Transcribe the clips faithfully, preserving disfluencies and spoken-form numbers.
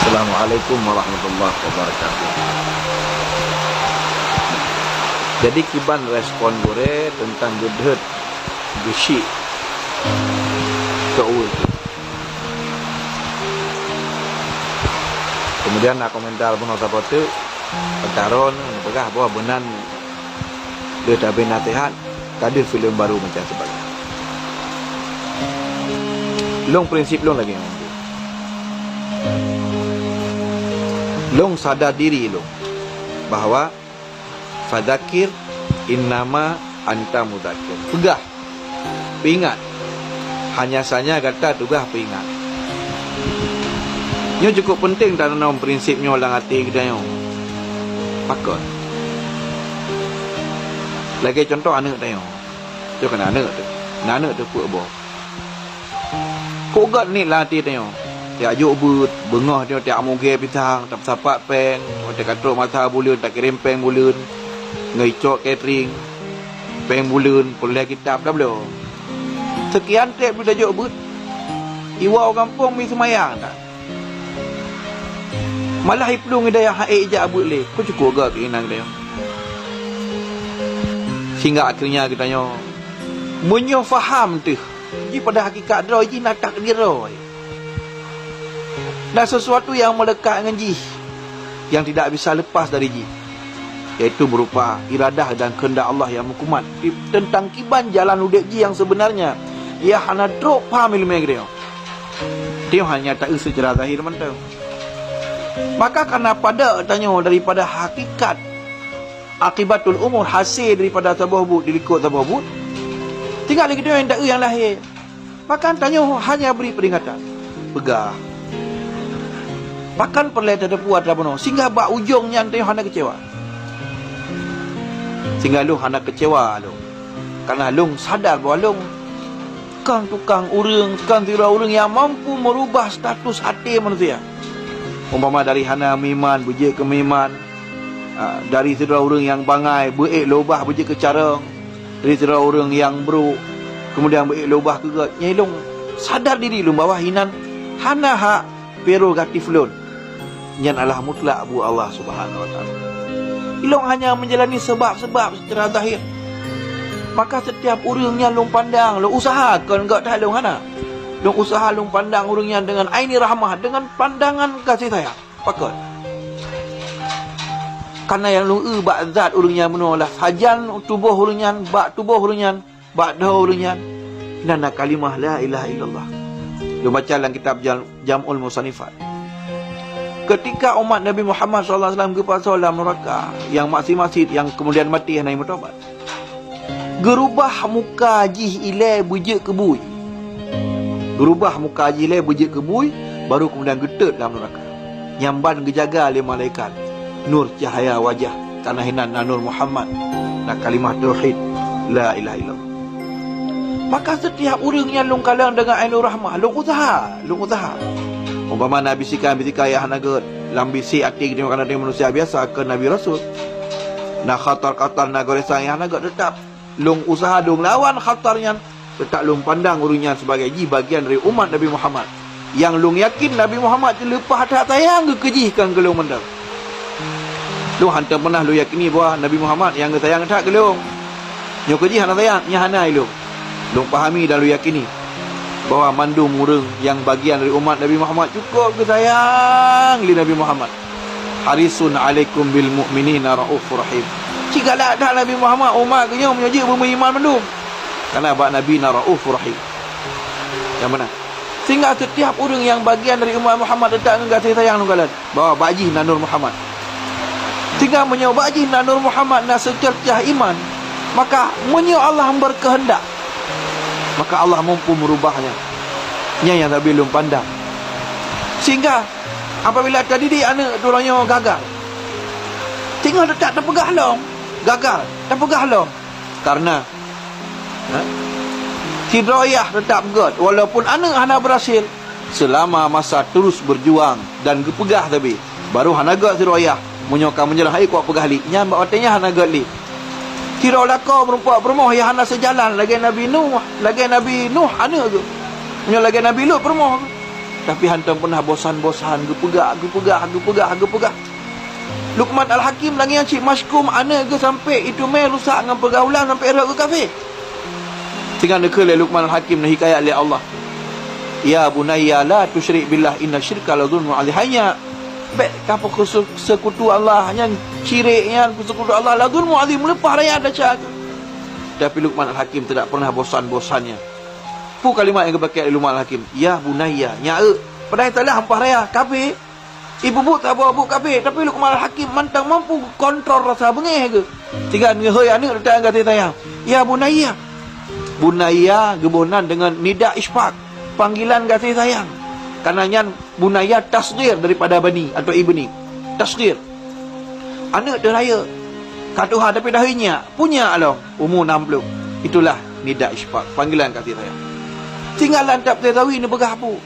Assalamualaikum warahmatullahi wabarakatuh. Jadi kiban respon gurée teuntang geudeuet geusyik keu ureuëng. Kemudian na komentar bunoe saboh teuk, peutaron peugah bahwa beunan lheueh tabri naseuhat, ka deuh filem barô macam sebagainya. Lôn prinsip lôn lagée nyoe. Lôn sadar diri lôn bahwa fadzakir innama anta mudzakir. Peugah, peuingat. Hanya saja gata tugaih peuingat. Nyoe cukup peunteng tananom prinsip nyoe lam até geutanyoe. Pakon? Lagée cuntoh aneuëk tanyoe. Nyoe kan aneuëk teuh. Na aneuëk teuh peuet boh. Kok gét niet lam até tanyoe. Tiak jok beuet, beungoh tanyoe tiak mugée pisang, tapeusapat péng, watée ka trok masa buleuen takirém péng buleuen, ngon icok catering, péng buleuen, peureulée kitab tabloe. Seukian treb tajok beuet, iwoe u gampông miseumayang that. Malah iplueng idayah han ék ijak beuet lé, kok cukup gét keuinan tanyoe. Sehingga akhirnya geutanyoe, meunyoe faham teuh, jih pada hakikat droe jih na takdir droe. Na sesuatu nyang meulekat ngon jih, nyang tidak bisa lepas dari jih, yaitu berupa iradah dan kehendak Allah nyang meukumat teuntang kiban jalan udeb jih nyang sebenarnya, nyang hana trok paham ileumé geutanyoe. Tanyoe hanya taeu seucara zahir mantong. Maka kana padub tanyoe daripada hakikat akibatul umur, hasé daripada saboh buet dilikot saboh buet, tinggai lé geutanyoe nyang taeu nyang lahé. Maka tanyoe hanya bri peuringatan, peugah. Pakon peureulée tateupeue atra bunoe, sehingga bak ujong nyan tanyoe hana keucewa. Sehingga lôn hana keucewa lôn, karna lôn sadar bahwa lôn kon tukang ureuëng, kon sidroe ureuëng nyang mampu meurubah status até manusia. Umpama dari hana meuiman beujeuet keu meuiman, a, dari sidroe ureuëng nyang bangai beu-ék lôn ubah beujeuet keu carông, dari sidroe ureuëng nyang brok keumudian beu-ék lôn ubah keu gét. Nyan lôn sadar diri lôn bahwa hinan hana hak prerogatif lôn. Nyan adalah mutlak buet Allah Subhanahu wa Taala. Ilôn hanya menjalani sebab-sebab secara zahir. Maka setiap ureuëng nyan lôn pandang, lôn usaha, kon gét that lôn hana. Lôn usaha lôn pandang ureuëng nyan dengan aini rahmah, dengan pandangan kasih sayang. Pakon? Karena nyang lôn eu bak zat ureuëng nyan bunoe lah sajan tuboh ureuëng nyan, bak tuboh ureuëng nyan, bak dhoe ureuëng nyan na, na kalimah la ilaha illallah. Lôn baca lam kitab Jam-, Jam'ul Musanifat. Ketika umat Nabi Muhammad sallallahu alaihi wasallam geupasoe lam neuraka, nyang maksiat-maksiat nyang keumudian maté hana meutobat, geurubah muka jih ilée beujeuet keu bui. Geurubah muka jih ilée beujeuet keu bui, baru keumudian geutot lam neuraka. Nyang ban geujaga lé malaikat, nur cahya wajah, karna hinan na nur Muhammad, na kalimah tauhid, la ilaha illallah. Maka setiap ureuëng nyang lôn kalon deungon ainu rahmah, lôn usaha, lôn usaha. Umpama na bisikan-bisikan nyang hana gét lam bisi até geutanyoe, karna tanyoe manusia biasa, kon nabi rasul. Na khatar-khatar, na goresan nyang hana gét, teutap lôn usaha lôn lawan khatar nyan, teutap lôn pandang ureuëng nyan sibagai jih bagian dari umat Nabi Muhammad. Nyang lôn yakin Nabi Muhammad teuleupah that sayang geuh keu jih, kon keu lôn mantong. Lôn hántom peunah lôn yakini bahwa Nabi Muhammad nyang geusayang that keu lôn. Nyoe keu jih hana sayang, nyan hana ilôn. Lôn pahami dan lôn yakini bahwa mandum ureuëng nyang bagian dari umat Nabi Muhammad cukôp geusayang lé Nabi Muhammad. Harisun alaikum bil mu'minina raufur rahim. Cit galak that Nabi Muhammad, umat geuh nyoe meunyoe jeuet beumeuiman mandum. Karna bak Nabi na raufur rahim. Nyang meunan. Sehingga setiap ureuëng nyang bagian dari umat Muhammad teutap ngon gaséh sayang lôn kalon bahwa bak jih na nur Muhammad. Sehingga meunyoe bak jih na nur Muhammad, na seuceurcah iman, maka meunyoe Allah beukeuheundak, maka Allah mampu meurubah nyan. Nyan nyang sabe lôn pandang. Sehingga apabila tadidik aneuëk droeneuh nyoe gagal, singoh teutap tapeugah lom gagal, tapeugah lom. Karna, ha, sidroe yah teutap gét, walaupun aneuëk hana beurhasil, seulama masa terus beujuang dan geupeugah sabe, baru hana gét sidroe yah. Meunyoe ka meunyoe hai kok peugah lé, nyan bak watée nyan hana gét lé. Sidroe lakoe meurumpok peurumoh nyang hana seujalan lagée Nabi Nuh, lagée Nabi Nuh aneuëk geuh. Meunyoe lagée Nabi Lut peurumoh geuh. Tapi hántom peunah bosan-bosan, geupeugah, geupeugah, geupeugah, geupeugah. Luqman Al-Hakim lagèe nyan cit masykum, aneuk geuh sampoe iteumèe rusak ngon peugaulan sampoe rhot geuh kafé. Sehingga neukheun lé Luqman Al-Hakim neuhikayat lé Allah, "Ya bunayya la tusyrik billah inna syirka la zulmun azim." Hai nyak, bèk kapeusekutu Allah, nyan syirik nyan, peusekutu Allah, la zulmun azim, meuleupah raya desya. Tapi Luqman Al-Hakim tidak pernah bosan-bosannya. Peue kalimat nyang geupakè lé Luqman Al-Hakim? "Ya bunayya, nyak eu." Padahai salah meuleupah raya, kafé. Ibu buet saboh buet kafé, tapi Luqman Al-Hakim mantong mampu kontrol rasa beungéh geuh. Sehingga neuhôi aneuk teuntang gaséh sayang. "Ya bunayya." Bunayya geuboh nan deungon nida isfaq, panggilan gaséh sayang. Karena nyan bunayya tasghir daripada bani atau ibni. Tasghir. Aneuk teuh rayeuk. Ka tuha tapi dahai nyak, punya along, umu enam puluh. Itulah nida isfaq, panggilan gaséh sayang. Sehingga lam tafsir Sawi neupeugah peue?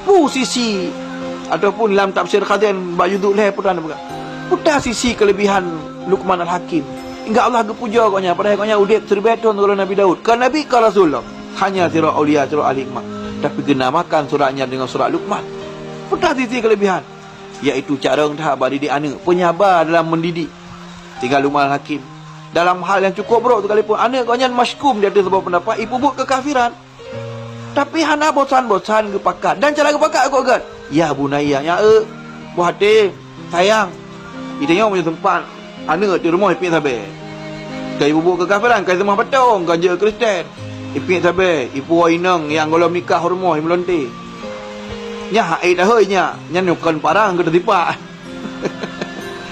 Peue sisi, ataupun lam tafsir Khazin bak juzuk lhèe peue tan peugah, peue sisi keulebihan Luqman Al-Hakim. Hingga Allah geupuja gobnyan, padahai gobnyan udép siribèe thôn sigohlom Nabi Daud. Kon nabi, kon rasul lom. Hanya sidroe aulia, sidroe ahli hikmah. Tapi geunamakan surat nyan deungon surat Luqman. Peue sisi keulebihan? Yaitu carông that bak didik aneuk, peunyaba dalam mendidik. Tinggai Luqman Al-Hakim. Dalam hal nyang cukup brok sekalipun, aneuk gobnyan masykum di ateueh saboh peundapat, ipeubuet keukafiran. Tapi hana bosan-bosan geupakat. Dan cara geupakat gobnyan, "Ya bunayya, nyak eu, boh até, sayang. Geutanyoe meunyoe seumpat aneuk di rumoh ipiek sabé. Ka ibubuet keukafiran, ka iseumah patong, ka jeuet Kristen. Ipiek sabé, ipuwoe inong nyang gohlom nikah u rumoh, imeulonte. Nyan hana tahôi nyak, nyan kon parang keu teusipak."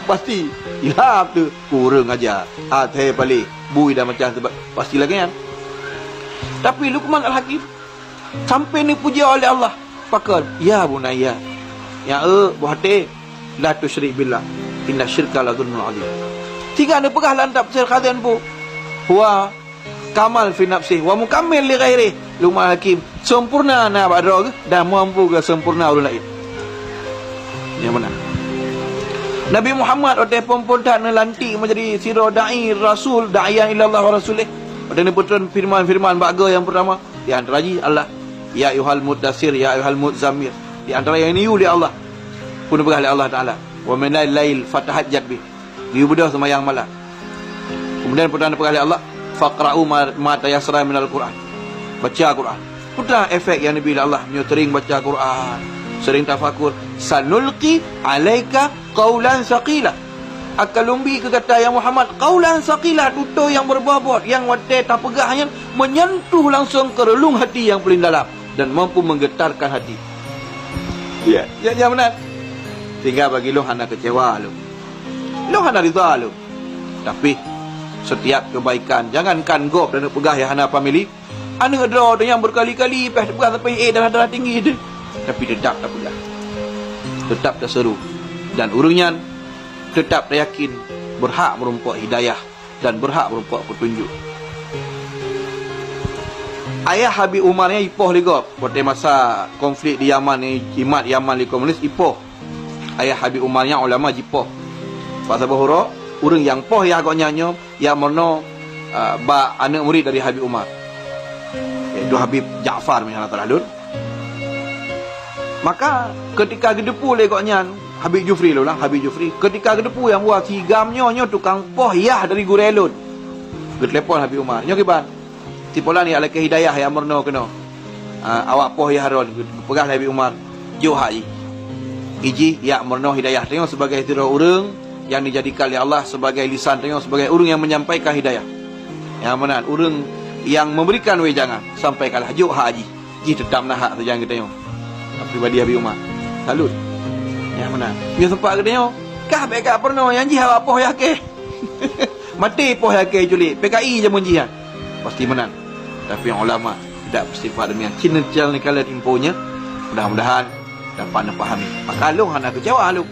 Pasti ilham tu kurang aja. Até paléh bui dan macam sebab pasti lagèe nyan. Tapi Luqman Al-Hakim sampai neupuja oleh Allah. Pakon, "Ya bunayya, nyak eu, boh até, la tusyrik billah, inna syirka la zulmun azim." Sehingga neupeugah lam tafsir Khazin peue? Huwa kamal fi nafsih wa mukammil li ghairih. Luqman Hakim sempurna na bak droe geuh dan mampu geuh sempurna ureueng laén. Nyang meunan. Nabi Muhammad watèe phon-phon that neulantik menjadi sidroe dai rasul, da'iyan ilallah wa rasulih. Watèe neupeutrön firman-firman bak geuh nyang peurtama, di antara jih Allah, "Ya ayyuhal muddatsir, ya ayyuhal muzzammil." Di antara nyang neuyue lé Allah, peuneugah lé Allah Taala, "Wa minal lail fatahajjad bih." Geuyue beudôh seumayang malam. Kemudian peue nyang neupeugah lé Allah, "Faqra'u ma, ma tayassara minal Qur'an." Baca Quran. Peue efek nyang neubi lé Allah meunyoe seuring baca Quran, seuring tafakur? "Sanulqi 'alaika qaulan tsaqila." Akan lôn bi keu gata, ya Muhammad, qaulan tsaqila, tutoe nyang beubobot, nyang watèe tapeugah nyan meunyentuh langsung keu reulung hati nyang paléng dalam dan mampu menggetarkan hati. Ya, ya, ya meunan. Sehingga bagi lôn hana keucewa lôn. Lôn hana ridha lôn. Tapi, setiap kebaikan, jangankan gob dan peugah nyang hana famili, aneuk droe teuh nyang berkali-kali pih teupeugah sampai ék darah-darah tinggi teuh, tapi teutap tapeugah. Teutap taseuru. Dan ureueng nyan teutap tayakin berhak meurumpok hidayah dan berhak meurumpok peutunjuk. Ayah Habib Umar nyan jipoh lé gob watèe masa konflik di Yaman, jimat Yaman lé komunis, jipoh. Ayah Habib Umar nyan ulama jipoh. Bak saboh uroe, ureueng nyang poh yah gobnyan nyoe, yah meurunoe, a, bak aneuk murit dari Habib Umar, yaitu Habib Ja'far, meunyo hana salah lôn. Maka, keutika geuteupeue lé gobnyan, Habib Jufri lôn, Habib Jufri, keutika geuteupeue nyang bahwa si Gam nyoe, nyoe tukang poh yah dari gurèe lôn, geutelepon Habib Umar. Nyoe kiban, "Si pulan jak lakèe hidayah jak meurunoe keunoe. A, awak poh yah droen," geupeugah lé Habib Umar. "Jok hak jih. Jih jak meurunoe hidayah." Tanyoe sibagai sidroe ureueng nyang dijadikan lé Allah sibagai lisan tanyoe, sibagai ureueng nyang menyampaikan hidayah. Nyang meunan, ureueng nyang memberikan wejangan, sampaikanlah, jok hak jih. Jih teutap na hak sajan geutanyoe. Pribadi Habib Umar. Salut. Nyang meunan. Nyoe seumpat geutanyoe, kah bèk ka peurunoe, nyang jih awak poh yah kèe. Maté poh yah kèe culik, P K I jameun jih nyan. Pasti meunan. Tapi ulama tidak bersifat demikian. Cina cal ni kala timpunya. Mudah-mudahan dapat neupahami. Maka lôn hana keucewa lôn.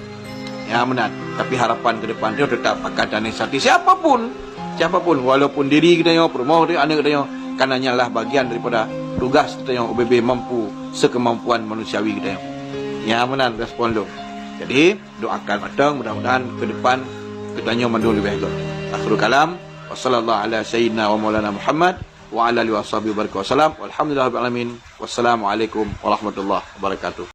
Ya, meunan. Tapi harapan ke depan tu tetap akan tanasihati siapa pun. Siapa pun, walaupun diri geutanyoe, peurumoh geutanyoe, aneuk geutanyoe. Karena nyan lah bagian daripada tugas geutanyoe ubé-bé mampu sekemampuan manusiawi geutanyoe. Ya, meunan respon lôn. Jadi, doakan mantong, mudah-mudahan ke depan geutanyoe mandum leubeh göt. Akhirul kalam. Wassallallahu ala sayyidina wa maulana Muhammad wa ala alihi washabihi wa barik wasallam. Walhamdulillahirabbil alamin. Wassalamualaikum warahmatullahi wabarakatuh.